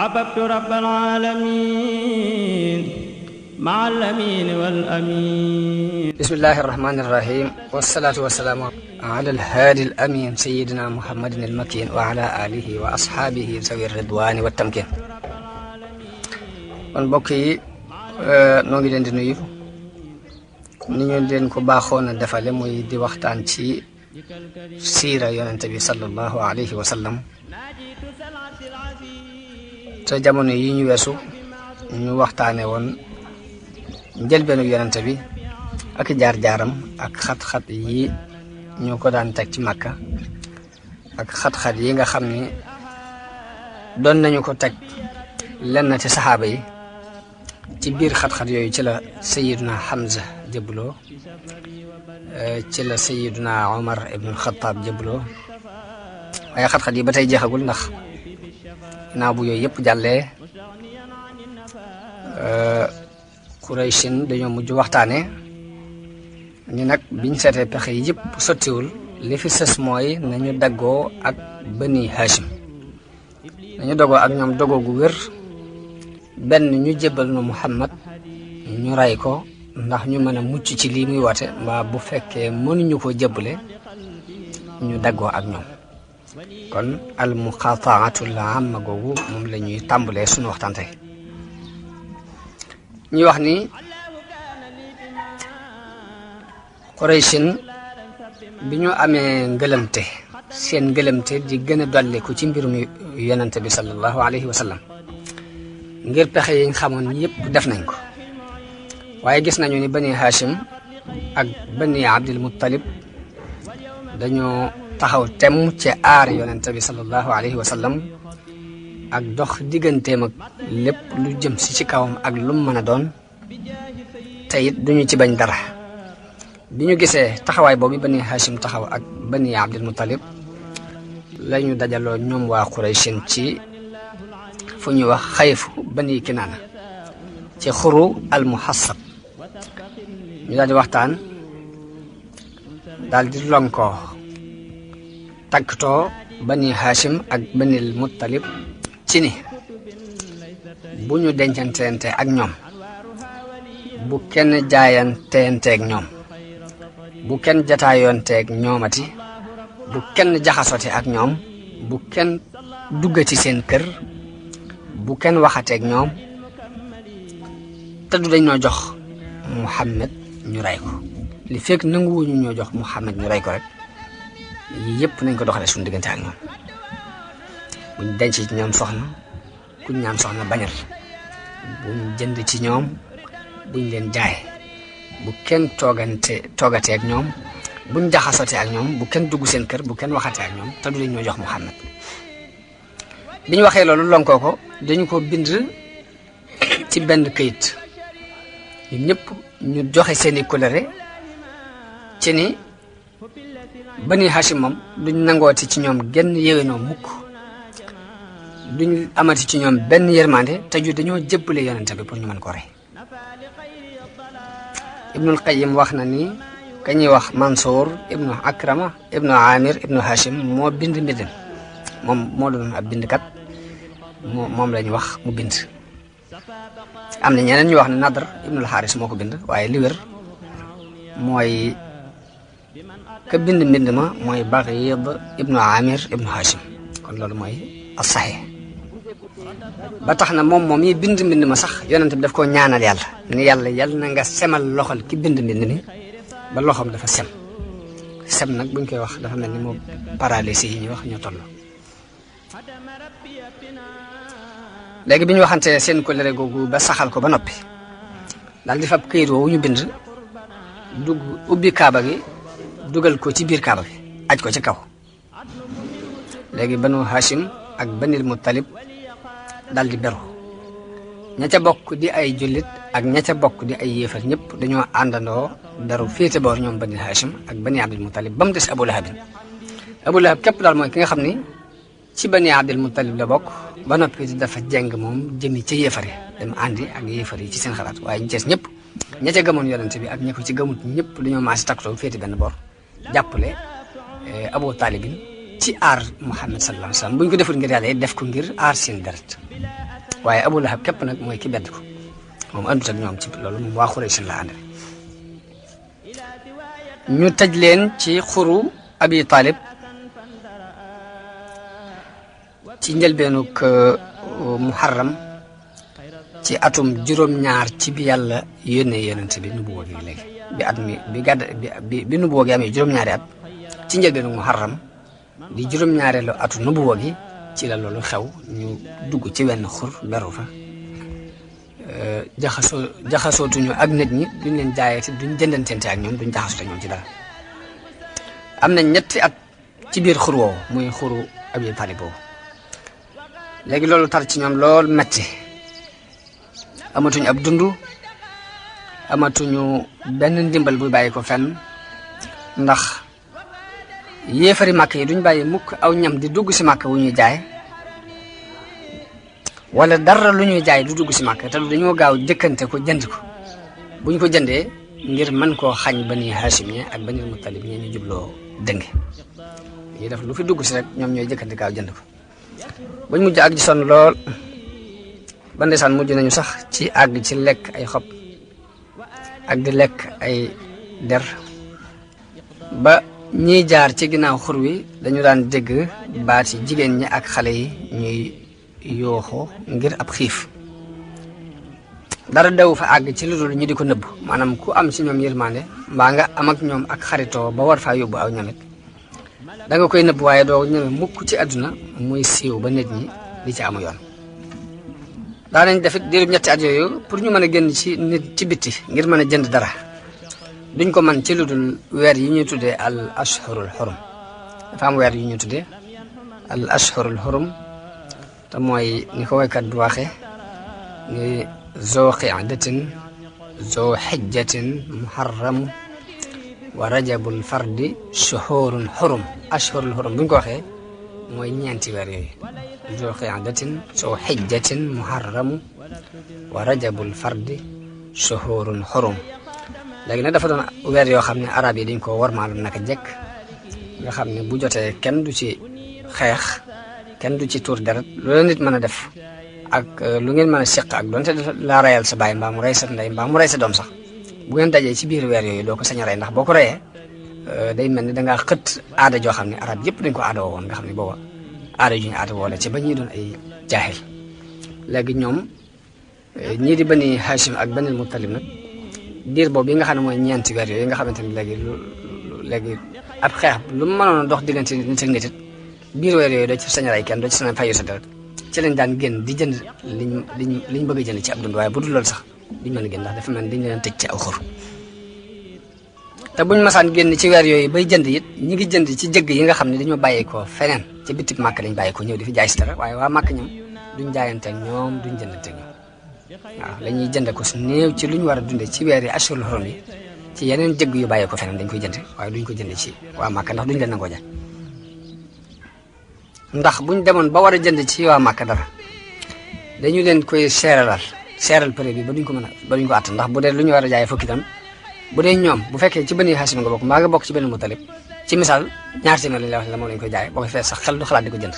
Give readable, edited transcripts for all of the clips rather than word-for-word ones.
أحببت رب العالمين مع الأمين والأمين. بسم الله الرحمن الرحيم، والصلاة والسلام على الهادي الأمين سيدنا محمد المكين وعلى آله وأصحابه ذوي الرضوان والتمكين. kon mbokk yi noo ngi leen di nuyu ni ñu leen ko baaxoon a defale muy di waxtaan ci siira yonente bi sallallahu alayhi wa sallam te jamono yi ñu weesu ñu waxtaane woon njëlbeenu yonente bi ak jaar-jaaram ak xat-xat yi ñu ko daan teg ci Makka ak xat-xat yi nga xam ni doon nañu ko teg lenn ci saxaaba yi. ci biir xat-xat yooyu ci la sayiduna Hamza jëbloo ci la sayiduna Omar ibn Khattab jëbloo waaye xat-xat yi ba tey jeexagul ndax ginnaaw bu yooyu yëpp jàllee Qurayshin dañoo mujj waxtaane ni nag biñ seetee pexe yi yëpp sottiwul li fi sës mooy nañu daggoo ak Bani Hashim nañu dogoo ak ñoom dogoo gu wér benn ñu jébbal nu Muhammad ñu ray ko ndax ñu mën a mucc ci lii muy woote mbaa bu fekkee mënuñu ko jébbale ñu daggoo ak ñoom kon al muqataatul amma googu moom la ñuy tàmbalee suñu waxtaan tey ñuy wax ni Qurayshin bi ñu amee ngëlëmte seen ngëlëmte di gën a dolliku ci mbirum yonente bi sallallahu alayhi wa sallam ngir pexe yi nga xamoon yëpp def nañ ko waaye gis nañu ni Bani Hashim ak Bani Abdul Muttalib dañoo taxaw temm ci aar yonente bi sallallahu alayhi wa sallam ak dox digganteem ak lépp lu jëm si ci kawam ak lu mu mën a doon te it duñu ci bañ dara bi ñu gisee taxawaay boobu Bani Hashim taxaw ak Bani Abdul Muttalib lañu dajaloo ñoom waa Qurayshin ci fu ñuy wax xayfu Bani Kinaana ci xuru al muhassab ñu daal di waxtaan daal di lonkoo tàggatoo Bani Hashim ak Bani Muttalib ci ni bu ñu dencanteente ak ñoom bu kenn jaayanteenteeg ñoom bu kenn jataayoonteeg ñoomati bu kenn jaxasoote ak ñoom bu kenn duggati seen kër bu kenn waxateeg ñoom te du dañ ñoo jox Muhammad ñu rey ko li fekk nanguwuñu ñoo jox Muhammad ñu rey ko rek yii yëpp nañ ko doxalee suñu diggante ak ñoom buñ denc ci ñoom soxna kuñ ñaan soxna bañal buñ jënd ci ñoom buñ leen jaay bu kenn toogatee ak ñoom buñ jaxasotee ak ñoom bu kenn dugg seen kër bu kenn waxatee ak ñoom te du dañ ñoo jox Muhammad bi ñu waxee loolu lonkoo ko dañu ko bind ci benn këyit ñun ñëpp ñu joxe seeni colère ci ni Bani Hashim moom duñ nangooti ci ñoom genn yéwénoo mukk duñ amati ci ñoom benn yërmande te ju dañoo jébbale yonente bi pour ñu mën ko rey Ibnul Qayyim wax na ni ka ñuy wax Mansour ibnu Akrama ibnu Amir ibnu Hashim moo bind mbindam moom moo doon ab bindkat moom lañu wax mu bind am na ñeneen ñu wax ne Nadr ibnul Haris moo ko bind waaye li wér mooy ka bind mbind ma mooy Baghid ibnu Amir ibnu Hashim kon loolu mooy as-sahih ba tax na moom yi bind mbind ma sax yonent bi daf koo ñaanal yàlla ni yàlla na nga semal loxol ki bind mbind mi ba loxoom dafa sem nag buñ koy wax dafa mel ni moo paralysie yi ñuy wax ñoo toll léegi bi ñu waxante seen kóllëre googu ba saxal ko ba noppi daal di fab këyit woowu ñu bind dugg ubbi kaaba gi dugal ko ci biir kaaba gi aj ko ci kaw léegi Banu Hashim ak Banil Muttalib daal di beru ña ca bokk di ay jullit ak ña ca bokk di ay yéefar ñëpp dañoo àndandoo beru féete boor ñoom Bani Hashim ak Bani Abdul Muttalib ba mu des Abu Lahab képp daal mooy ki nga xam ni ci Bani Abdul Muttalib la bokk ba noppi dafa jeng moom jëmi ca yéefar yi dem àndi ak yéefar yi ci seen xalaat waaye ñu cees ñëpp ña ca gëmoon yonente bi ak ña ko ci gëmut ñëpp dañoo maasi takkatoo féete benn boor jàppale Abu Talibin ci aar Muhammad sallallahu alayhi wa sallam bu ñu ko deful ngir yàlla def ko ngir aar seen deret waaye Abu Lahab képp nag mooy ki bedd ko moom àndut ak ñoom ci loolu moom waa Xuraysh la ànd ñu tëj leen ci xuru Abi Talib ci njëlbeenug muharram ci atum juróom-ñaar ci bi yàlla yónnee yonent bi nubuwa gi léegi bi at mi bi nubuwa gi amee juróom-ñaari at ci njëlbeenug muharram di juróom-ñaareelu atu nubuwa gi ci la loolu xew ñu dugg ci wenn xur beru fa jaxasootuñu ak nit ñi duñ leen jaayati duñ jëndanteente ak ñoom duñ jaxasoote ñoom ci dara am na ñetti at ci biir xur woowu muy xuru Abi Talib boobu léegi loolu tar ci ñoom lool metti amatuñu ab dund amatuñu benn ndimbal buy bàyyi ko fenn ndax yéefari màkk yi duñ bàyyi mukk aw ñam di dugg si màkk wu ñuy jaay wala dara lu ñuy jaay du dugg si màkk te dañoo gaaw jëkkante ko jënd ko bu ñu ko jëndee ngir mën koo xañ Bani Hashim ñe ak Bani Muttalib ñe ñu jubloo dënge ñuy def lu fi dugg si rek ñoom ñooy jëkkante gaaw jënd ko bañ mujj àgg ci sonn lool ba ndeysaan mujj nañu sax ci àgg ci lekk ay xob ak di lekk ay der ba ñiy jaar ci ginnaaw xur wi dañu daan dégg baat yi jigéen ñi ak xale yi ñuy yooxu ngir ab xiif dara daw fa àgg ci lu dul ñu di ko nëbb maanaam ku am ci ñoom yërmande mbaa nga am ak ñoom ak xaritoo ba war faa yóbbu aw ñamit da nga koy nëbb waaye doo ñeme mukk ci àdduna muy siiw ba nit ñi di ci amu yoon daanañ defit diirub ñetti at yooyu pour ñu mën a génn ci nit ci bitti ngir mën a jënd dara duñ ko man ci lu dul weer yi ñuy tuddee al ashhurul xurum dafa am weer yi ñuy tuddee al ashhurul xurum te mooy ni ko waykat bi waxee ni zoo qiadatin zoo xijjatin muharramu wa rajabul fardi shuhurun xurum ashhurul xurum buñ ko waxee mooy ñeenti weer yooyu zoo qiadatin zoo xijjatin muharramu wa rajabul fardi shuhurun xurum léegi nag dafa doon weer yoo xam ne arab yi dañ ko warmaaloon naka jekk nga xam ne bu jotee kenn du ci xeex kenn du ci tuur deret lu la nit mën a def ak lu ngeen mën a seq ak doonte laa reyal sa baay mbaa mu rey sa ndey mbaa mu rey sa doom sax bu ngeen dajee ci biir weer yooyu doo ko sañ a rey ndax boo ko reyee day mel ni dangaa xët aada joo xam ne arab yëpp dañ ko aada woon nga xam ne booba aada ju ñu aada woo la ci ba ñuy doon ay jaahil léegi ñoom ñii di Bani Hashim ak Bani Muttalib nag diir boobu yi nga xam ne mooy ñeenti weer yooyu nga xamante ni léegi ab xeex lu mu mënoon a dox diggante nit ak nit it biir weer yooyu doo ci sañ a rey kenn doo ci sañ a fayu sa deret ci lañ daan génn di jënd liñ bëgg a jënd ci ab dund waaye bu dul loolu sax duñ mën a génn ndax dafa mel ni dañ leen tëj ci aw xur te buñ masaan génn ci weer yooyu bay jënd it ñi ngi jënd ci jëgg yi nga xam ne dañoo bàyyeekoo feneen ci bitib màkk lañ bàyyeekoo ñëw di fi jaay si dara waaye waa màkk ñoom duñ jaayanteeg ñoom duñ jëndanteeg ñoom waaw la ñuy jënd ko su néew ci lu ñu war a dundee ci weer yi ashurul xurum yi ci yeneen jëgg yu bàyyeekoo feneen dañ koy jënd waaye duñ ko jënd ci waa màkk ndax duñ leen nangoo jaay ndax buñ demoon ba war a jënd ci waa màkk dara dañu leen koy seeral prix bi ba duñ ko àtt ndax bu dee lu ñu war a jaay fukki tam bu dee ñoom bu fekkee ci Bani Hashim nga bokk mbaa nga bokk ci Bani Muttalib ci misaal ñaar téeméer lañ la wax ne la moom lañ koy jaay boo koy fee sax xel du xalaat di ko jënd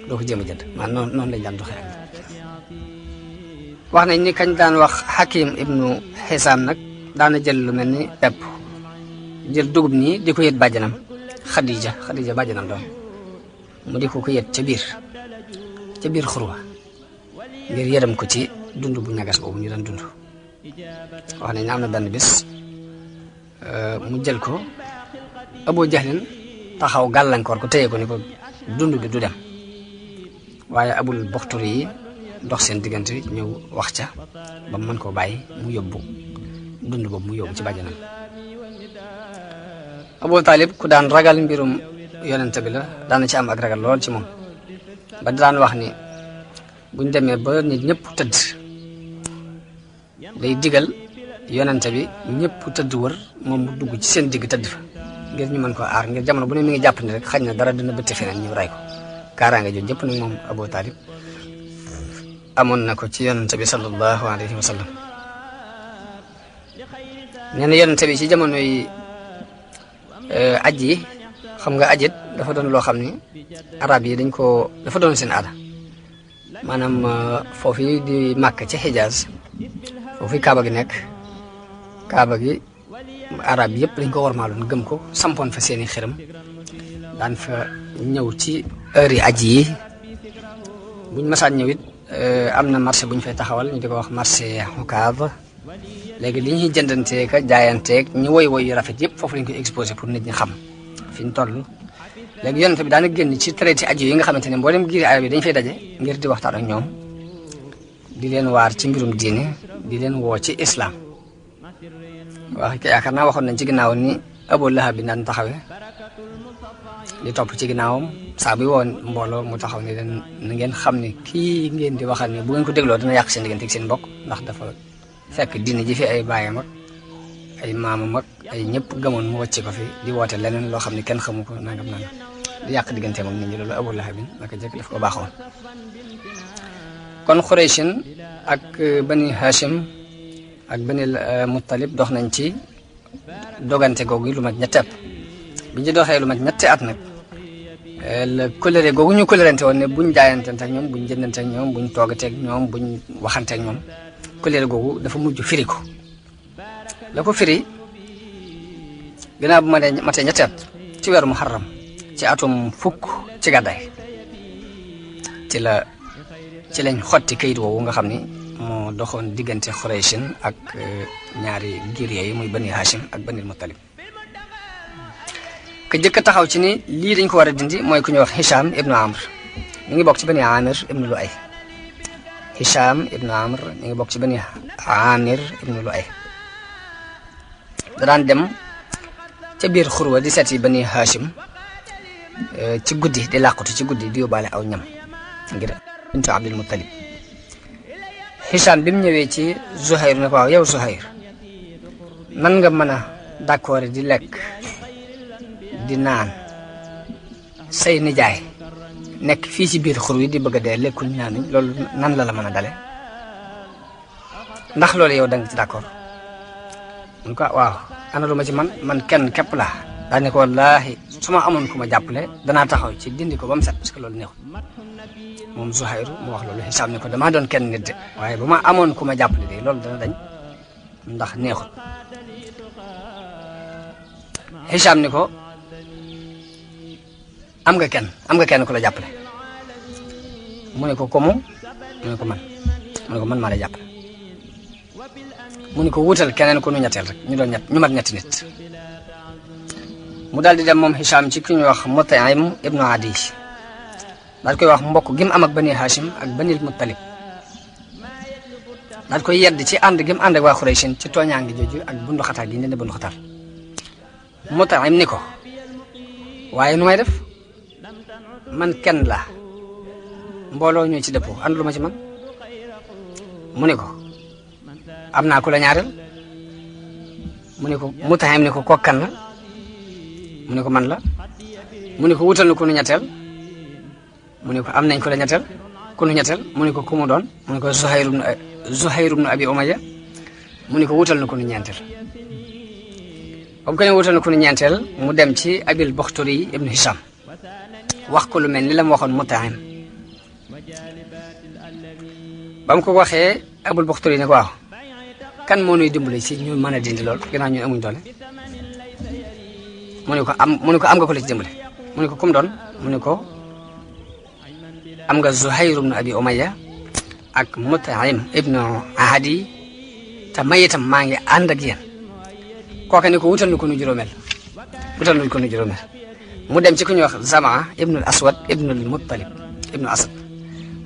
doo ko jéem a jënd maanaam noonu lañ daan doxee wax nañ ni kañ daan wax Hakim ibnu Xisaam nag daana jël lu mel ni pepp jël dugub nii di ko yët bàjjanam Xadija bàjjanam doon mu di ko yët ca biir xurwa ngir yërëm ko ci dund bu ñagas boobu ñu daan dund wax nañ ne am na benn bis mu jël ko Abu Jahlin taxaw gàllankoor ko téye ko ni ko dund bi du dem waaye Abul Buxturi yi dox seen diggante ñëw wax ca ba mu mën koo bàyyi mu yóbbu dund boobu mu yóbbu ci bàjjanam Abu Talib ku daan ragal mbirum yonent bi la daana ci am ak ragal lool ci moom ba daan wax ni buñ demee ba nit ñëpp tëdd day digal yonent bi ñëpp tëdd wër moom mu dugg ci seen digg tëdd fa ngir ñu mën koo aar ngir jamono bu ne mi ngi jàpp ni rek xañ na dara dina bëtt feneen ñu ray ko kaaraange jooju jëpp nag moom Abu Talib amoon na ko ci yonent bi sallallahu alayhi wa sallam nee na yonent bi ci jamono yi aj yi xam nga ajit dafa doon loo xam ni arab yi dafa doon seen aada maanaam foofu di Màkk ci Xijaaz foofu kaaba gi nekk kaaba gi arab yëpp dañ ko warmaaloon gëm ko sampoon fa seeni xiram daan fa ñëw ci heure yi aji yi buñ masaan ñëw it am na marché bu ñu fay taxawal ñu di ko wax marché Xukaab léegi li ñuy jëndanteeg jaayanteeg ñu woy yu rafet yëpp foofu lañ koy exposé pour nit ñi xam fi ñu toll léegi yonent bi daana génn ci traité aju yi nga xamante ne mboolem giiri arab yi dañ fay daje ngir di waxtaan ak ñoom di leen waar ci mbirum diine di leen woo ci islam wax yaakaar naa waxoon nañ ci ginnaaw ni Abu Lahab bi daan taxawee di topp ci ginnaawam saa bi woon mbooloo mu taxaw ni leen na ngeen xam ne kii ngeen di waxal ni bu ngeen ko dégloo dina yàq seen diggante ak seen mbokk ndax dafa fekk diine ji fi ay baayam ak ay maamam ak ay ñëpp gëmoon mu wàcce ko fi di woote leneen loo xam ne kenn xamu ko nangam nangam di yàq digganteem ak nit ñi loolu Abu Lahab bi naka jëkk daf ko baaxoon kon Xurayshin ak Bani Hashim ak Bani Muttalib dox nañ ci dogante googu lu mat ñetti at bi ñu doxee lu mat ñetti at nag la colère googu ñu colérante woon ne buñ jaayantante ak ñoom buñ jëndante ak ñoom buñ toogateeg ñoom buñ waxante ak ñoom colère googu dafa mujj firi ko la ko firi gannaaw bu ma dee matee ñetti at ci weeru Muharram ci atum fukk ci gàddaay ci lañ xotti kayit woowu nga xam ni moo doxoon diggante Xurayshin ak ñaari giir yooyu muy Bani Hashim ak Bani Muttalib ka jëkk taxaw ci ni lii dañ ko war a dindi mooy ku ñuy wax Hisham ibnu Amr mi ngi bokk ci Bani Amir ibnu Lu'ay Hisham ibnu Amr mi ngi bokk ci Bani Amir ibnu Lu'ay da daan dem ca biir xurwa di seeti Bani Hashim ci guddi di làqutu ci guddi di yóbbaale aw ñam ngir bintu Abdul Muttalib Hisham bi mu ñëwee ci Zuhayr ne ko waaw yow Zuhayr nan nga mën a d'accord di lekk di naan say nijaay nekk fii ci biir xur wi di bëgg a dee lekkuñ naanuñ loolu nan la mën a dale ndax loolu yow da nga ci d'accord mun ko waaw ana lu ma ci man kenn képp laa daa ne ko wallaahi su ma amoon ku ma jàppale danaa taxaw ci dindi ko ba mu set parce que loolu neexul moom Zuhayru mu wax loolu Hisham ne ko damaa doon kenn nit de waaye bu ma amoon ku ma jàppale de loolu dana dañ ndax neexul Hisham ni ko am nga kenn ku la jàppale mu ne ko komu mu ne ko man maa lay jàppale mu ne ko wutal keneen ku nu ñetteel rek ñu mat ñetti nit mu daal di dem moom Hisham ci ki ñuy wax Mut'im ibnu Adi daal koy wax mbokk gi mu am ak Bani Hashim ak Bani Muttalib daal koy yedd ci ànd gi mu ànd ak waa Xurayshin ci tooñaangi jooju ak bundu xataal gi ñu leen di bundu xataal Mut'im ni ko waaye nu may def man kenn laa mbooloo ñoo ci dëppoo ànd lu ma ci man mu ne ko am naa ku la ñaareel mu ne ko Mut'im ni ko kokkan la mu ne ko man la mu ne ko wutal na ku nu ñetteel mu ne ko am nañ ko la ñetteel ku nu ñetteel mu ne ko ku mu doon mu ne ko Zuhayr ibn Abi Umayya mu ne ko wutal na ku nu ñeenteel ba mu ko ne wutal na ku nu ñeenteel mu dem ci Abil Bakhtari ibn Hisham wax ko lu mel ni la mu waxoon Mut'im ba mu ko waxee Abul Bakhtari ne ko waaw kan moo nuy dimbali ci ñu mën a dindi lool ginnaaw ñun amuñ doole mu ne ko am nga ko la ci dimbali mu ne ko kum doon mu ne ko am nga Zuhayr ibn Abi Umayya ak Mut'im ibnu Adi te may itam maa ngi ànd ak yéen kooka ne ko wutal nu ko nu juróomeel mu dem ci ku ñuy wax Zamaa ibnul Aswad ibnul Muttalib ibnu Asad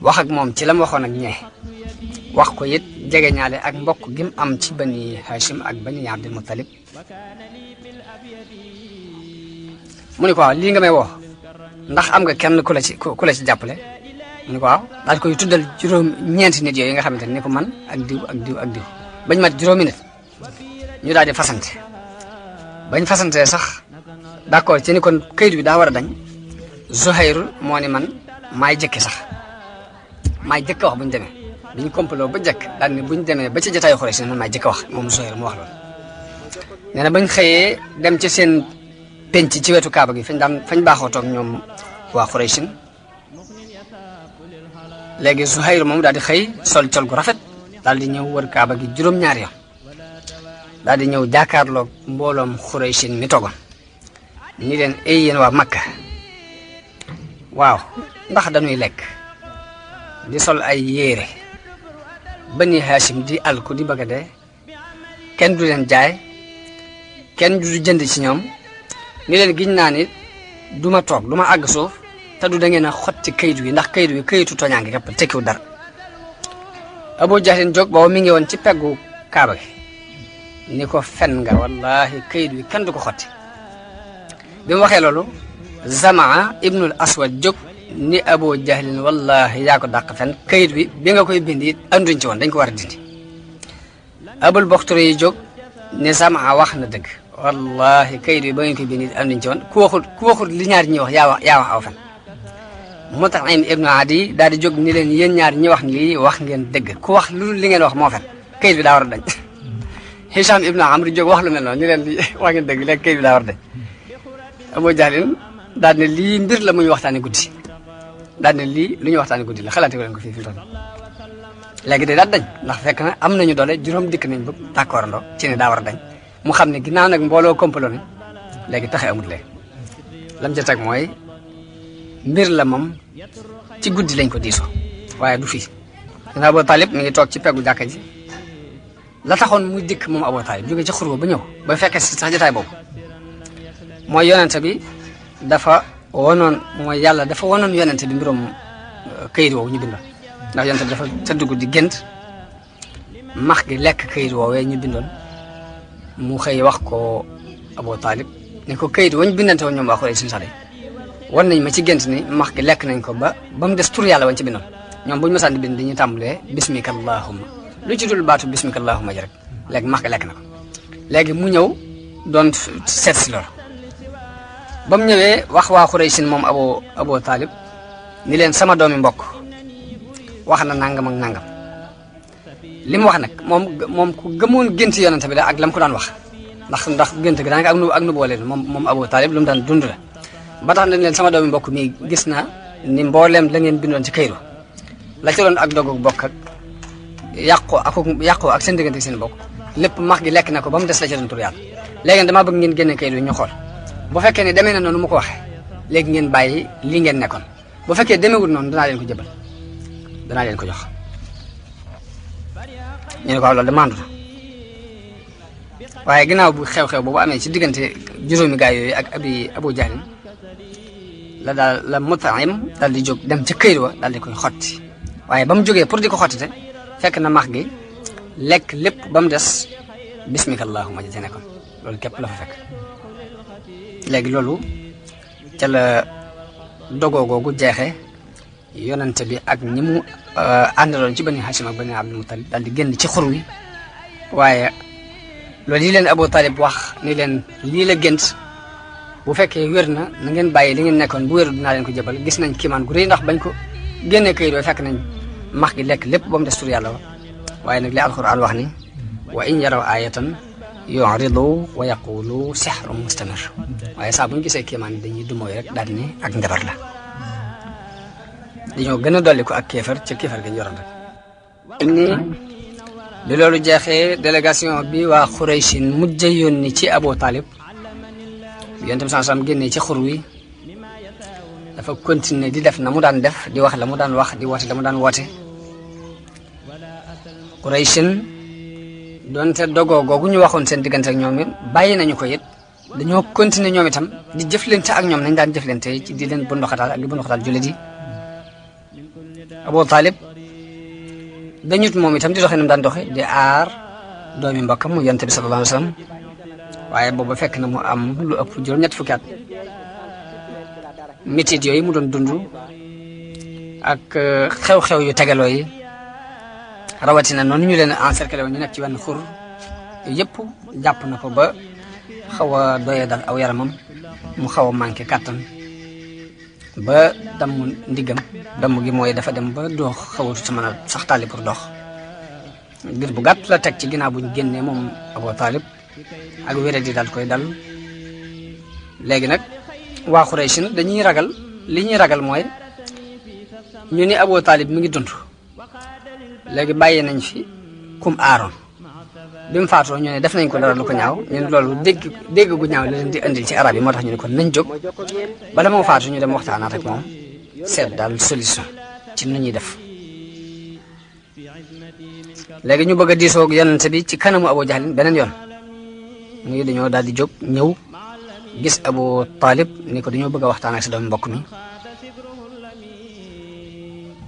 wax ak moom ci la mu waxoon ak ñee wax ko it jege ñaale ak mbokk gi mu am ci Bani Hashim ak Bani Abdul Muttalib mu ne ko waaw lii nga may woo ndax am nga kenn ku la ci jàppale mu ne ko waaw daal koy tuddal ñeenti nit yooyu nga xamante ne ko man ak diw bañ mat juróomi nit ñu daal di fasante bañ fasante sax d'accord ci ni kon kayit bi daa war a dañ Zuhayr moo ni man maay jëkke sax maay jëkk wax bu ñu demee biñ complot ba jëkk daal ni bu ñu demee ba ci jotaayu Xuraysh man maay jëkk wax moom Zuhayr mu wax loolu nee na bañ xëyee dem ci seen penc ci wetu Kaaba gi fañ baaxoo toog ñoom waa Xuraysh léegi Zuhayr moom daal di xëy sol col gu rafet daal di ñëw wër kaaba gi juróom-ñaari yoon daal di ñëw jàkkaarloog mbooloom Xuraysin mi togoon ni leen ay yéen waa Makka waaw ndax dañuy lekk di sol ay yére Bani Hashim di alku di bëgg a dee kenn du leen jaay kenn du jënd ci ñoom ni leen giñ naa ni du ma toog du ma àgg suuf te du da ngeen a xotti kayit wi ndax kayit wi kayitu toñaa ngi képp tekkiwu dara Abu Jahlin jóg boobu mi ngi woon ci peggu kaaba gi ni ko fen nga wallahi kayit wi kenn du ko xotti bi mu waxee loolu Zamaa ibnul Aswad jóg ni Abu Jahlin wallahi yaa ko dàq fen kayit wi bi nga koy bind it anduñ ci woon dañ ko war a dindi Abul Baxtari yi jóg ne Zamaa wax na dëgg wallahi kayit wi ba ngeen koy bind it anduñ ci woon ku waxul li ñaar ñi wax yaa wax aw fen Mut'im ibnu Adi daal di jóg ni leen yéen ñaar ñi wax lii wax ngeen dëgg ku wax lu li ngeen wax moo fen kayit bi daa war a dañ Hisham ibnu Amr jóg wax lu mel noonu ni leen lii wax ngeen dëgg léegi kayit bi daa war a dañ Abu Jahlin daal ne lii mbir la muy waxtaane guddi daal ne lii lu ñuy waxtaane guddi la xalaate ko leen ko fii fi mu toll léegi day daal dañ ndax fekk na am nañu doole juróom dikk nañ ba d'accord andoo ci ne daa war a dañ mu xam ne ginnaaw nag mbooloo komplo ne léegi taxe amut léegi lam ca teg mooy mbir la moom ci guddi lañ ko diisoo waaye du fii dina Abu Talib mi ngi toog ci peggu jàkka ji la taxoon muy dikk moom Abu Talib jóge ci xurwa ba ñëw ba fekkee si sax jotaay boobu mooy yonente bi dafa wonoon mooy yàlla dafa wonoon yonente bi mbirum këyit woowu ñu bindoon ndax yonente bi dafa tëdd guddi gént max gi lekk këyit woowee ñu bindoon mu xëy wax ko Abu Talib ne ko këyit wañ bindante woon ñoom waa Xuraysh sax wan nañ ma ci gént ni max gi lekk nañ ko ba mu des tur yàlla wañ ci bindoon ñoom buñu mësaan di bind dañuy tàmbalee bismika allahumma lu ci dul baatu bismika allahumma ji rek léegi max gi lekk na ko léegi mu ñëw doon seet si loolu ba mu ñëwee wax waa Xuraysin moom Abu Talib ni leen sama doomi mbokk wax na nangam ak nangam li mu wax nag moom ku gëmoon gént yonente bi la ak lam ko daan wax ndax gént gi daanaka ak nu boole moom Abu Talib lu mu daan dund la ba tax na leen sama doomi mbokk mii gis naa ni mbooleem la ngeen bindoon ci kayru la ci doon ak dogu bokk ak yàqoo ak seen diggante seen bokk lépp max gi lekk na ko ba mu des la ci doon tur yàlla léegi damaa bëgg ngeen génne kayru ñu xool bu fekkee ne demee na noonu mu ko waxee léegi ngeen bàyyi lii ngeen nekkoon bu fekkee demeewul noonu danaa leen ko jëbal danaa leen ko jox ñu ne ko waaw loolu de maandu na waaye ginnaaw bu xew-xew boobu amee ci diggante juróomi gaay yooyu ak Abu Jahlin la Mut'im daal di jóg dem ca këyit wa daal di koy xotti waaye ba mu jógee pour di ko xottite fekk na max gi lekk lépp ba mu des bismika allahumma ji ca nekkoon loolu képp la fa fekk léegi loolu ca la dogoo googu jeexee yonente bi ak ñi mu àndaloon ci Bani Hashim ak Bani Abdul Muttalib daal di génn ci xur wi waaye loolu yi leen Abu Talib wax ni leen lii la gént bu fekkee wér na ngeen bàyyi li ngeen nekkoon bu wéru dinaa leen ko jëbal gis nañ kiimaan gu rëy ndax bañ ko génnee këyit doo fekk nañ max gi lekk lépp ba mu des tur yàlla wa waaye nag li alquran wax ni wa in yaraw ayatan yuridu wa yaqulu sihrun mustamir waaye saa bu ñu gisee kiimaan dañuy dumooy rek daal di ne ak njabar la dañoo gën a dolli ko ak kéefar ca kéefar ga ñu yoroon rek ni li loolu jeexee délégation bi waa Xuraysin mujj yónni ci Abu Talib yonent bi sallam génnee ci xur wi dafa continuer di def na mu daan def di wax la mu daan wax di woote la mu daan woote Xuraysin doonte dogoo googu ñu waxoon seen diggante ak ñoom it bàyyi nañu ko it dañoo continuer ñoom itam di jëflante ak ñoom nañ daan jëflante ci di leen bunduxataal ak di bunduxataal jullit yi Abu Talib dañut moom itam di doxee ni mu daan doxe di aar doomi mbokkam mu yonent bi sallallahu alayhi wa sallam waaye boobu fekk na mu am lu ëpp juróom-ñett fukki at métit yooyu mu doon dund ak xew-xew yu tegaloo yi rawatina noonu ñu leen encerclé woon ñu nekk ci wenn xur yëpp jàpp na ko ba xaw a doyee dal aw yaramam mu xaw a manqué kàttan ba damm ndiggam damm gi mooy dafa dem ba doo xaw a mën a sax tàlli pour dox ngir bu gàtt la teg ci ginnaaw buñ génnee moom Abu Talib ak wéré di daal koy dal léegi nag waa Xuraysin dañuy ragal li ñuy ragal mooy ñu ni Abu Talib mi ngi dund léegi bàyyi nañ fi kum aaroon bi mu faatoo ñu ne def nañ ko dara lu ko ñaaw ñu ne loolu dégg gu ñaaw la leen di indil ci arab yi moo tax ñu ne kon nañ jóg bala moo faatu ñu dem waxtaanaat ak moom seet daal solution ci nu ñuy def léegi ñu bëgg a diisoo ak yonent bi ci kanamu Abu Jahl beneen yoon muy dañoo daal di jóg ñëw gis Abu Talib ni ko dañoo bëgg a waxtaan ak sa doomu mbokk mi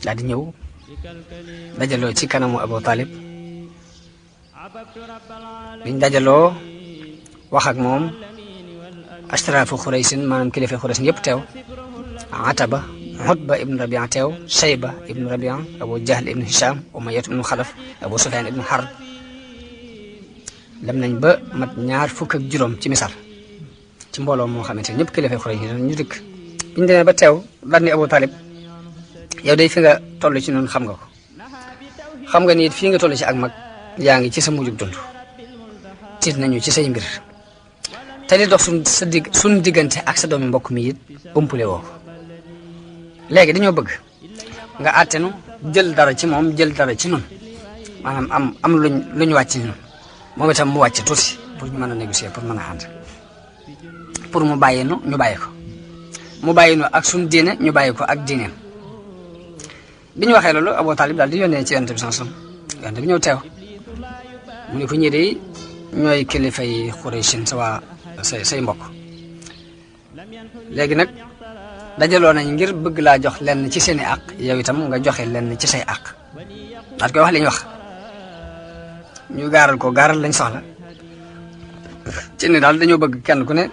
daal di ñëw dajaloo ci kanamu Abu Talib biñ dajaloo wax ak moom ashraafu Xuraysin maanaam kilifa Xuraysin yëpp teew Ataba Utba ibn Rabia teew Shayba ibn Rabia Abu Jahl ibn Hisham Umayyah ibn Xalaf Abu Sufyan ibn Harb dem nañ ba mat 25 ci misaal ci mbooloo moo xamante ne ñëpp kilifa Xuraysin ñu dëkk biñ demee ba teew daal ni Abu Talib yow day fi nga toll ci noonu xam nga ko xam nga ni it fii nga toll ci ak mag yaa ngi ci sa mujjug dund tiit nañu ci say mbir te li dox suñ diggante ak sa doomi mbokk mi it umpule woo léegi dañoo bëgg nga àttenu jël dara ci moom jël dara ci nun maanaam am luñ wàcc ci ñun moom itam mu wàcc tuuti pour ñu mën a négocier pour mën a ànd pour mu bàyyi nu ñu bàyyi ko mu bàyyi nu ak suñ diine ñu bàyyi ko ak diineem bi ñu waxee loolu Abu Talib daal di yónnee ci yonent bi sallallahu alayhi wasallam yonent bi ñëw teew mu ne ko ñii de ñooy kilifay Xuraysin sa waa say mbokk léegi nag dajaloo nañ ngir bëgg laa jox lenn ci seeni àq yow itam nga joxe lenn ci say àq daal koy wax li ñu wax ñu gaaral lañ soxla ci ne daal dañoo bëgg kenn ku ne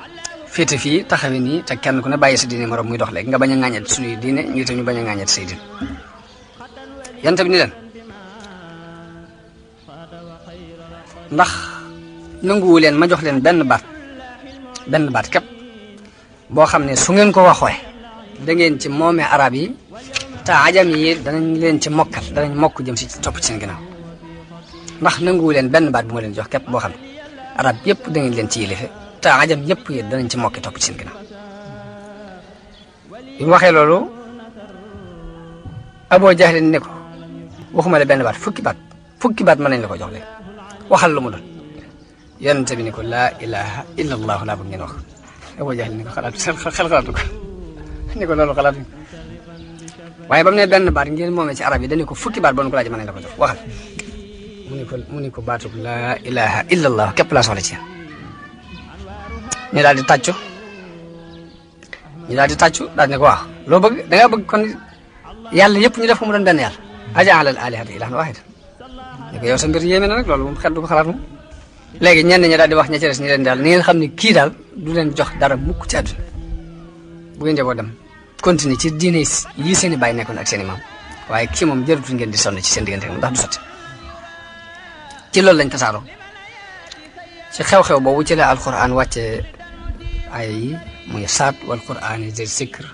féete fii taxawe nii te kenn ku ne bàyyi sa diine morom muy dox léegi nga bañ a ŋàññat suñuy diine ñu itam ñu bañ a ŋàññat say diine yonent bi ni leen ndax nanguwu leen ma jox leen benn baat képp boo xam ne su ngeen ko waxee da ngeen ci moomee arab yi te ajam yi danañ leen ci mokkal danañ mokk jëm si topp ci seen ginnaaw ndax nanguwu leen benn baat bu ma leen jox képp boo xam ne arab yëpp da ngeen leen ci yilife te ajam yëpp yi danañ ci mokki topp ci seen ginnaaw bi mu waxee loolu Abu Jahl ne ko waxuma la benn baat fukki baat mën nañ la ko jox léegi waxal lu mu doon yonent bi ni ko laa ilaha illa allah laa bëgg ngeen wax Abu Jahl ni ko xel xalaatu ko ni ko loolu xalaatu waaye ba mu ne benn baat ngeen moomee ci arab yi dañu ko fukki baat ba nu ko laaj mën nañ la ko jox waxal mu ni ko baatub laa ilaha illa allah képp laa soxla ci ñu daal di tàccu daal ne ko waaw loo bëgg da nga bëgg kon yàlla yëpp ñu def ko mu doon benn yàlla aja'ala al-aalihata ilaahan waahidan ne ko yow sa mbir yéeme na nag loolu moom xel du ko xalaat moom léegi ñenn ñi daal di wax ña ca des ñi leen daal ni ngeen xam ne kii daal du leen jox dara mukk ci àdduna bu ngeen jaboo dem continuer ci diine yi seen i bàyyi nekkoon ak seen i maam waaye kii moom jërutul ngeen di sonn ci seen diggante ndax du sotti ci loolu lañ tasaaroo ci xew-xew boobu ci la alquran wàcce ay yi muy saat wal qur'ani zi zikr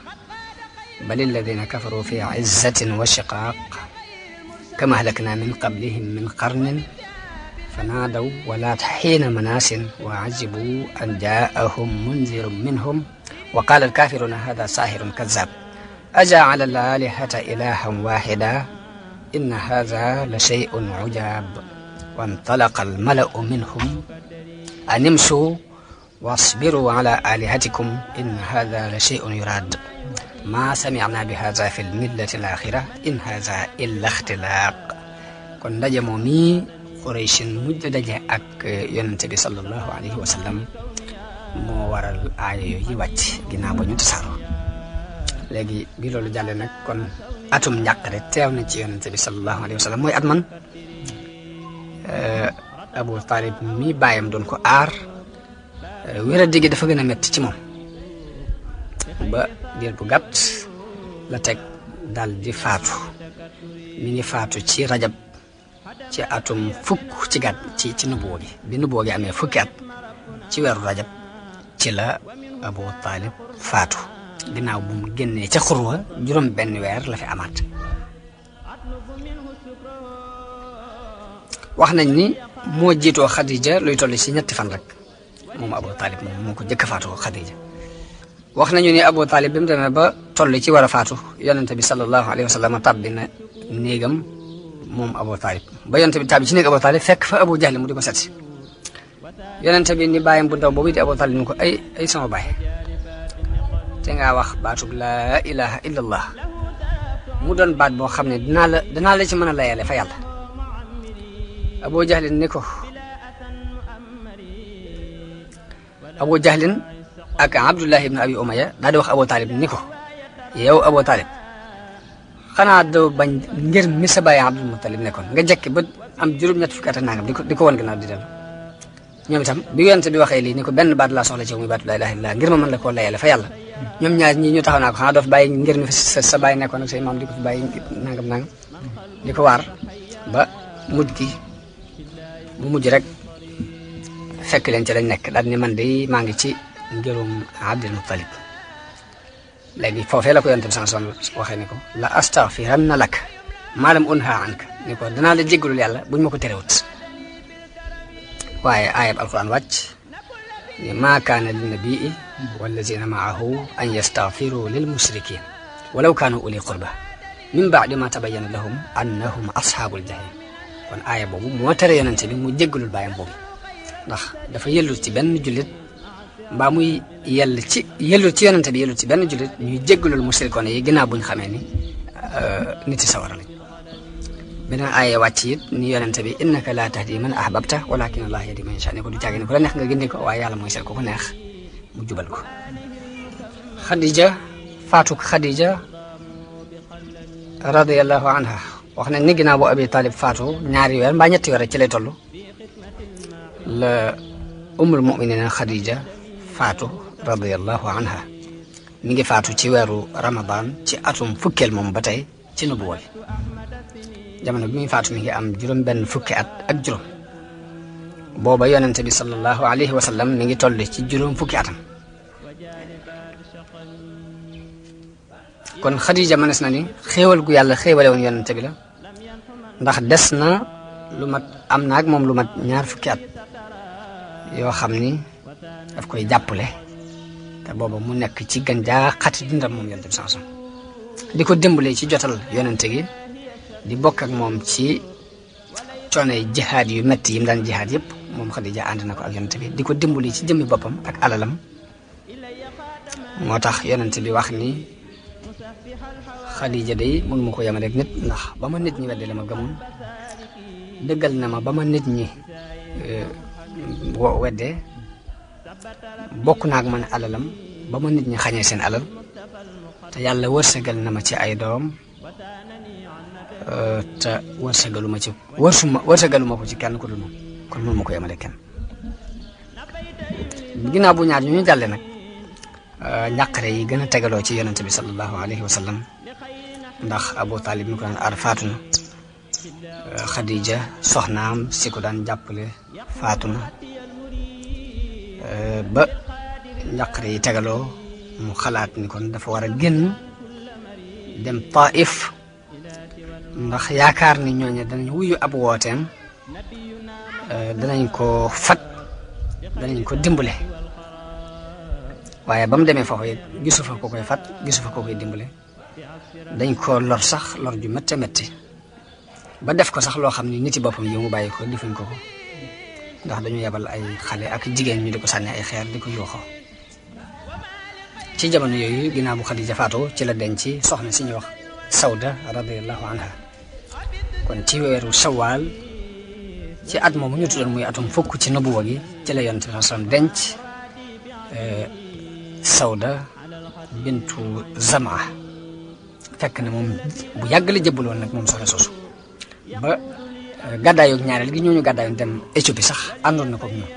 bal alladina kafaru fi izzatin wa shiqaq kama ahlakna min qablihim min qarnin fanaadaw walaat xiina manaasin wa ajibu an jaahum munzirun minhum wa qaala alkafiruna hada sahirun kazab ajaala al-alihata ilahan wahida inna hada la shay'un ujab وانطلق الملأ منهم أن امشوا واصبروا على آلهتكم إن هذا لشيء يراد ما سمعنا بهذا في الملة الآخرة إن هذا إلا اختلاق kon ndaje moom mi Qurayshin mujj daje ak yonent bi sallallahu alayhi wa sallam moo waral aaya yooyu wàcc ginnaaw ba ñu tasaaroo léegi bi loolu jàlle nag kon atum njàqare teew na ci yonent bi sallallahu alayhi wa sallam mooy at man Abu Talib mi bàyyam doon ko aar wéradi gi dafa gën a metti ci moom ba diir bu gàtt la teg dal di faatu mi ngi faatu ci rajab ci atum fukk ci gàtt ci nubuwa gi bi nubuwa gi amee fukki at ci weeru rajab ci la Abu Talib faatu ginnaaw bu mu génnee ca xurwa juróom benn weer la fi amaat wax nañ ni moo jiitoo Khadija luy toll ci ñetti fan rek moom Abu Talib moom moo ko jëkk faatoo Khadija wax nañu ni Abu Talib bi mu demee ba toll ci war a faatu yonente bi sallallahu alayhi wa sallam tàbbi na néegam moom Abu Talib ba yonente bi tàbbi ci néeg Abu Talib fekk fa Abu Jahl mu di ko set si yonente bi ni bàyyam bu ndaw boobu di Abu Talib ni ko ay sama baay te ngaa wax baatub laa ilaha illallah mu doon baat boo xam ne dinaa la ci mën a layale fa yàlla Abu Jahlin ni ko Abu Jahlin ak Abdullah ibn Abi Umayya daal di wax Abu Talib ni ko yow Abu Talib xanaa doo bañ ngir mi sa baay Abdul Muttalib nekkoon nga jekki ba am juróom-ñett fukki at ak nangam di ko wan gannaaw di dem ñoom itam bi yonent bi waxee lii ni ko benn baat laa soxla ci yow muy baatu laa ilaaha illallaah ngir ma mën la koo layale fa yàlla ñoom ñaar ñii ñu taxaw naa ko xanaa doo fi bàyyi ngir mi sa baay nekkoon ak say maam di ko fi bàyyi nangam di ko waar ba mujj rek fekk leen ci lañ nekk daal ni man de maa ngi ci ngirum Abdul Muttalib léegi foofee la ko yonent bi sanson waxee ni ko la astaghfiranna lak maa lam unha anka ni ko danaa la jéggalul yàlla buñ ma ko terewut waaye ayab alquran wàcc ni maa kaana linnabii wallazina maahu an yastaghfiru lil mushrikin walaw kaanu uli qurba min baadi ma tabayyana lahum annahum ashabul jahim kon aaya boobu moo tere yonent bi mu jéggalul bàyyam boobu ndax dafa yellut ci benn jullit mbaa muy yellut ci yonent bi yellut ci benn jullit ñuy jéggalul mushrikoon yi ginnaaw buñ xamee ni nit yi sawara lañ beneen aaya wàcc it ni yonent bi innaka laa tahdi man ahbabta walakin allah yahdi man yasha ne ko du caagi ne ku la neex nga gindi ko waaye yàlla mooy seet ko ku neex mu jubal ko faatuk Khadija radiyallahu anha wax nañ ni ginnaaw bu Abi Talib faatu ñaari weer mbaa ñetti weer rek ci lay toll la ummul muminina Khadija faatu radiyallahu anha mi ngi faatu ci weeru Ramadan ci atum fukkeel moom ba tey ci nubuwa bi jamono bi muy faatu mi ngi am juróom benn fukki at ak juróom booba yonente bi sallallahu alayhi wa sallam mi ngi toll ci juróom fukki atam kon Khadija mënees na ni xéewal gu yàlla xéewale woon yonente bi la ndax des na lu mat am na ak moom lu mat ñaar fukki at yoo xam ni daf koy jàppale te booba mu nekk ci gën jaa xati dundam moom yonente bi sanson di ko dimbale ci jotal yonente gi di bokk ak moom ci coonay jihaad yu metti yi mu daan jihaad yëpp moom Khadija ànd na ko ak yonente bi di ko dimbali ci jëmmi boppam ak alalam moo tax yonente bi wax ni Khadija day mënu ma ko yemale rek nit ndax ba ma nit ñi wedde la ma gëmoon dëggal na ma ba ma nit ñi wedde bokk naa ak man alalam ba ma nit ñi xañee seen alal te yàlla wërsëgal na ma ci ay doom te wërsëgalu ma ko ci kenn ku dul moom kon mënu ma ko yemale kenn ginnaaw bu ñaar ñu jàlle nag ñàqare yi gën a tegaloo ci yonente bi sallallahu alayhi wa sallam ndax Abu Talib mi ko daan aar faatu na Khadija soxnaam si ko daan jàppale faatu na ba ñàqare yi tegaloo mu xalaat ni kon dafa war a génn dem Taif ndax yaakaar ni ñooñu danañ wuyu ab wooteem danañ ko fat danañ ko dimbale waaye ba mu demee foofu it gisu fa ko koy fat gisu fa ko koy dimbale dañ ko lor sax lor ju métte métti ba def ko sax loo xam ni nit yi boppam yow mu bàyyi ko defuñ ko ndax dañu yebal ay xale ak jigéen ñu di ko sànni ay xeer di ko yuuxoo ci jamono yooyu ginnaaw bu Khadija faatoo ci la denc soxna si ñuy wax Sawda radiyallahu anha kon ci weeru Shawwal ci at moomu ñu tuddoon muy atum fukk ci nubuwa gi ci la Yonent bi sallallahu alayhi wasallam denc Sawda bintu Zamaa fekk na moom bu yàgg la jëbbaloon nag moom soxna soosu ba gàddaayoog ñaareel gi ñooñu gàddaayoon dem Éthiopie sax àndoon na ko ñoom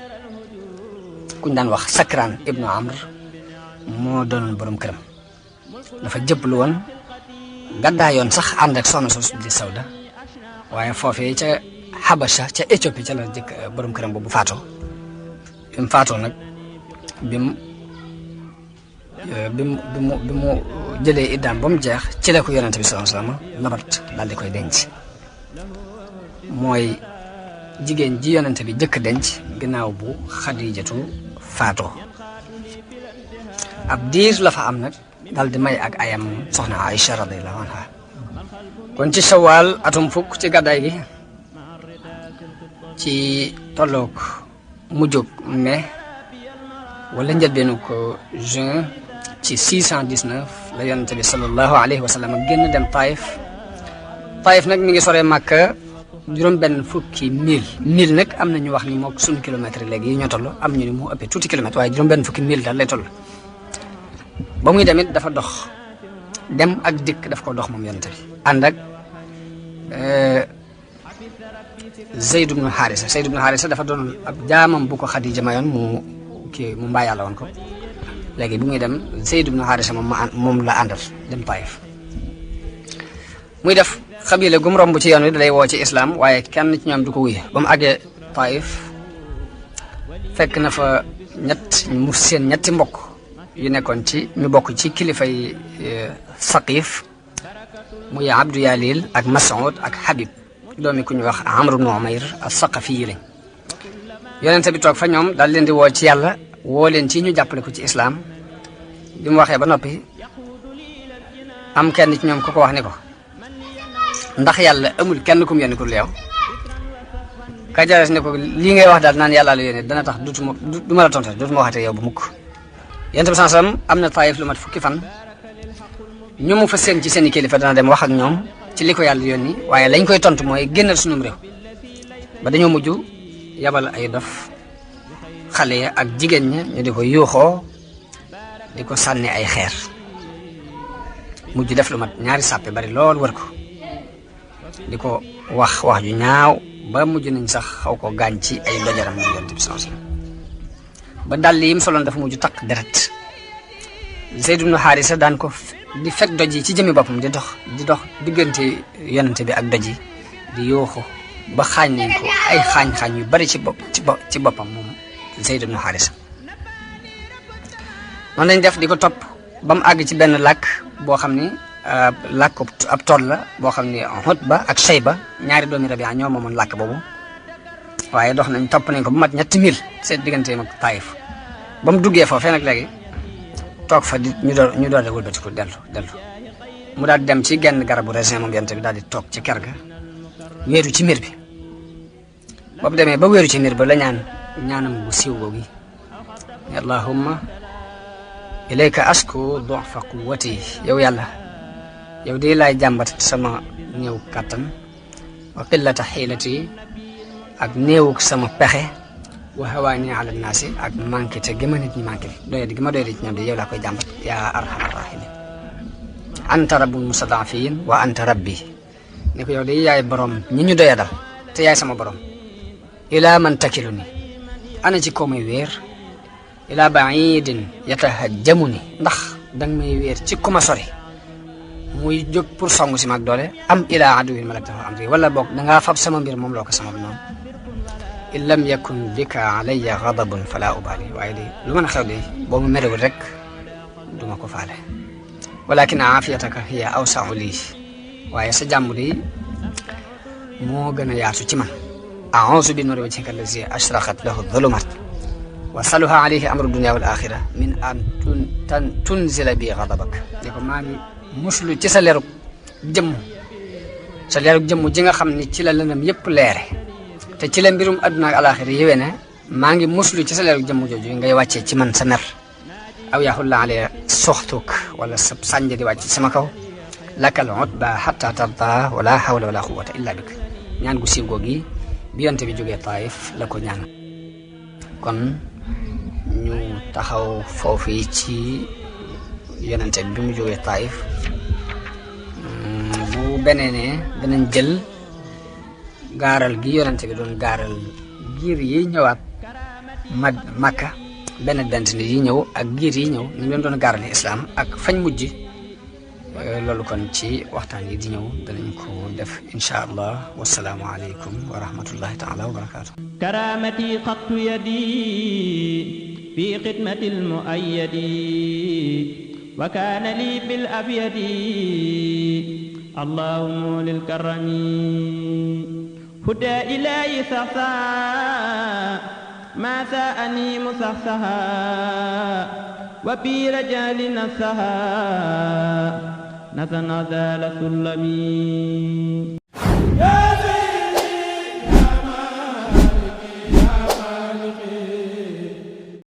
kuñ daan wax Sakran ibnu Amr moo doonoon borom këram dafa jëbbalu woon gàddaayoon sax ànd ak soxna soosu di Sawda waaye foofee ca Habasha ca Éthiopie ca la jëkk borom këram boobu faatoo bi mu faatoo nag bi mu jëlee iddaam ba mu jeex ci la ko yonente bi sallallahu alayhi wasallam labat daal di koy denc mooy jigéen ji yonente bi jëkk denc ginnaaw bu Xadijatu faatoo ab diir la fa am nag dal di may ak ayam soxna Aïcha radiyallahu anha kon ci Shawwal atum fukk ci gàddaay gi ci tolloog mujjug mai wala njëlbeenu ko juin ci 619 la yonente bi sallallahu alayhi wa sallam génn dem Taïf nag mi ngi soree Makka juróom benn fukki mille nag am na ñu wax ni moo suñu kilomètre léegi yi ñoo toll am ñu ni mu ëppee tuuti kilomètre waaye juróom benn fukki mille daal lay toll ba muy demit dafa dox dem ak dikk daf ko dox moom yonente bi ànd ak Zayd ibn Haarisa dafa doon ab jaamam bu ko Xadija mayoon mu mbaa yàlla woon ko léegi bu muy dem Zayd ibn Haarisa moom la àndal dem Taïf muy def xabile gum romb ci yoon wi dalay woo ci islam waaye kenn ci ñoom du ko wuye ba mu àggee Taïf fekk na fa mu seen ñetti mbokk yu nekkoon ci ñu bokk ci kilifay Saqif muy Abdu Yalil ak Mas'ud ak Habib doomi ku ñu wax Amr ibn Umayr as-Saqafi yi lañ yonente bi toog fa ñoom daal leen di woo ci yàlla woo leen ci ñu jàppale ko ci islam bi mu waxee ba noppi am kenn ci ñoom ku ko wax ni ko ndax yàlla amul kenn kum yónni ku leew ka jares ne ko lii ngay wax daal naan yàlla la yónni dana tax du ma la tontal dootuma waxatee yow bu mukk yonent bi sallallahu alayhi wasallam am na Taïf lu mat fukki fan ñu mu fa seen ci seen i kilifa dana dem wax ak ñoom ci li ko yàlla yónni waaye lañ koy tontu mooy génnal sunum réew ba dañoo mujj yabal ay dof xale ya ak jigéen ña ñu di ko yuuxoo di ko sànni ay xeer mujj def lu mat ñaari sàppe bari lool wër ko di ko wax ju ñaaw ba mujj nañ sax xaw ko gaañ ci ay dojaram moom yonent bi sallallahu alayhi wasallam ba dàll yi mu soloon dafa mujj takk deret Zayd ibn Haarisa daan ko di fekk doj yi ci jëmi boppam di dox diggante yonent bi ak doj yi di yuuxu ba xaañ nañ ko ay xaañ yu bari ci boppam moom Zayd ibn Haarisa noonu lañ def di ko topp ba mu àgg ci benn làkk boo xam ni làkk ab tool la boo xam ni Utba ak Shayba ñaari doomi Rabia ñoo moomoon làkk boobu waaye dox nañ topp nañ ko bu mat 3 mille seen digganteem ak Taïf ba mu duggee foofee nag léegi toog fa ñu door a wëlbatiku dellu mu daal di dem ci genn garabu raisin moom yonent bi daal di toog ci ker ga wéeru ci miir bi boobu demee ba wéeru ci miir ba la ñaanam bu siiw googu allahumma ilayka asku du'fa quwwati yow yàlla yow di laay jàmbat sama néew kàttan wa qillata xiilati ak néewuk sama pexe wa hawaani ala naasi ak manqué te gi ma nit ñi manqué doyadi gi ma doyadi ci ñoom di yow laa koy jàmbat yaa arhamar rahimin anta rabbul mustadafin wa anta rabbi ni ko yow de yaay borom ñi ñu doyadal te yaay sama borom ila man takilu ni ana ci kaw may wéer ila baidin yatahajjamu ni ndax danga may wéer ci ku ma sori muy jóg pour songu si mag doole am ila aduwin malaktahu amri wala boog dangaa fab sama mbir moom loo ko sama noonu in lam yakun bika alayya ghadabun fala ubali waaye de lu mën a xew de boo mu merewul rek duma ko faale walakin aafiyataka hiya awsa'u lii waaye sa jàmm de moo gën a yaatu ci man a'uuzu bi nuuri wajhika allazi ashraqat lahu dhulumat wa saluha alayhi amru dunya wal axira min an tunzila bi ghadabak ne ko maa ngi muslu ci sa leerug jëmm ji nga xam ni ci la lëndëm yépp leere te ci la mbirum adduna ak alaxira yéwee ne maa ngi muslu ci sa leerug jëmm jooju ngay wàccee ci man sa mer aw yaxulla alayya soxtuk wala sa sànja di wàcc sama kaw lakal utba hatta tarda wala hawla wala quwwata illa bik ñaan gu siiw googi bi yonte bi jógee Taïf la ko ñaan kon ñu taxaw foofu yi ci yonente bi mu jógee Taïf bu beneenee danañ jël gaaral gi yonente bi doon gaaral giir yi ñëwaat Makka benn yi ñëw ak giir yi ñëw ñu leen doon gaarale islam ak fañ mujj loolu kon ci waxtaan yi di ñëw danañ ko def insha allah wasalaamu aleykum wa rahmatullahi taala wa barakatuh karamati xattu yadi fi xidmati almuayyadi wa kaana li bil abyadi allahumma lil karami huda ilahi saxsa ma saani musaxsaha وفي رجال نفسها نسى نزال سلمي